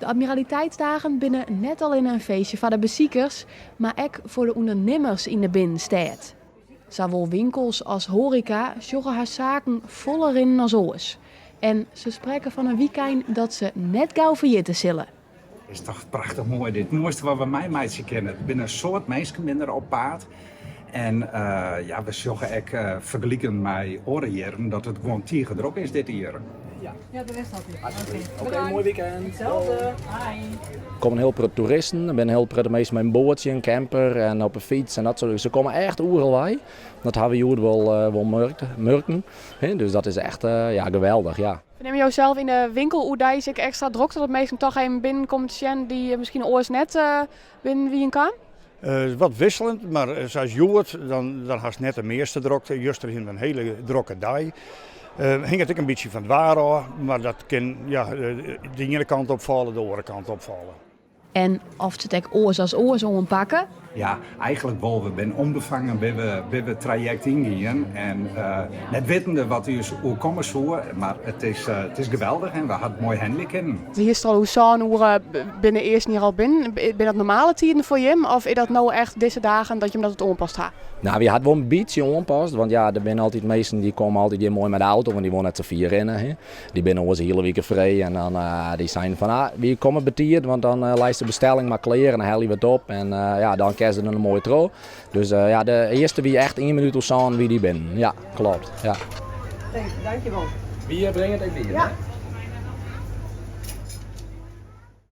De Admiraliteitsdagen binne net allinne in feestje foar de besikers, mar ek foar de ûndernimmers yn de binnenstêd. Sawol winkels as hoareka sjogge har saken foller rinnen as oars. En se sprekke fan in wykein dat se net gau ferjitte sille. Is toch prachtich moai dit. It moaiste wat we meimeitsje kinne. Der binne in soad minsken binne der op paad. En uh, ja, we sjogge ek uh, fergelike mei oare jierren dat it gewoan tige drok is dit jier. Ja, ja de rest altijd. Oké, okay, moai weekend. Itselde. Bye. Der komme in hiel protte toeristen, der binne in hiel protte minsken mei in boatsje, in camper en op 'e fyts en dat soart. Se komme echt oeral wei. Dat hawwe we hjoed wol, wol murken. Dus dat is echt ja, geweldich, ja. Fernimme jo sels yn de winkel oerdeis ek ekstra drokte dat minsken toch even binnen komme te sjen dy't miskien oars net binnen wiene kaam? Wat wikseljend, mar sa as hjoed, dan, dan hast net de measte drokte. Juster hiene we in hiele drokke dei. Hinget ek in bytsje fan it waar ôf, mar dat kin ja, de iene kant opfalle, de oare kant opfalle. En oft se it ek oars as oars oanpakke? Ja, eigenlik wol. We binne ûnbefangen by we, by we it trajekt yngien en uh, net wittende wat ús oerkomme soe, mar it is geweldich en we ha it moai handelje kinnen. Hiest al oer sân oere binne de earsten hjir al binnen. Binne dat normale tiden foar jim of is dat no echt dizze dagen dat jim dat wat oanpast ha? Nou, wy ha it wol in bytsje oanpast, want ja, der binne altyd minsken dy komme altyd hjir moai mei de auto, want dy wolle net sa fier rinne. Hè. Dy binne oars de hiele wike frij en dan dy seinen fan ah, wy komme betiid, want dan leist de bestelling mar klear en dan helje we it op en ja, dan kinne se der noch moai troch. Dus ja, de earste wie echt ien minút oer sân wie dy binnen. Ja, kloppet. Ja. Dankjewol. Wy bringe it even by. Ja.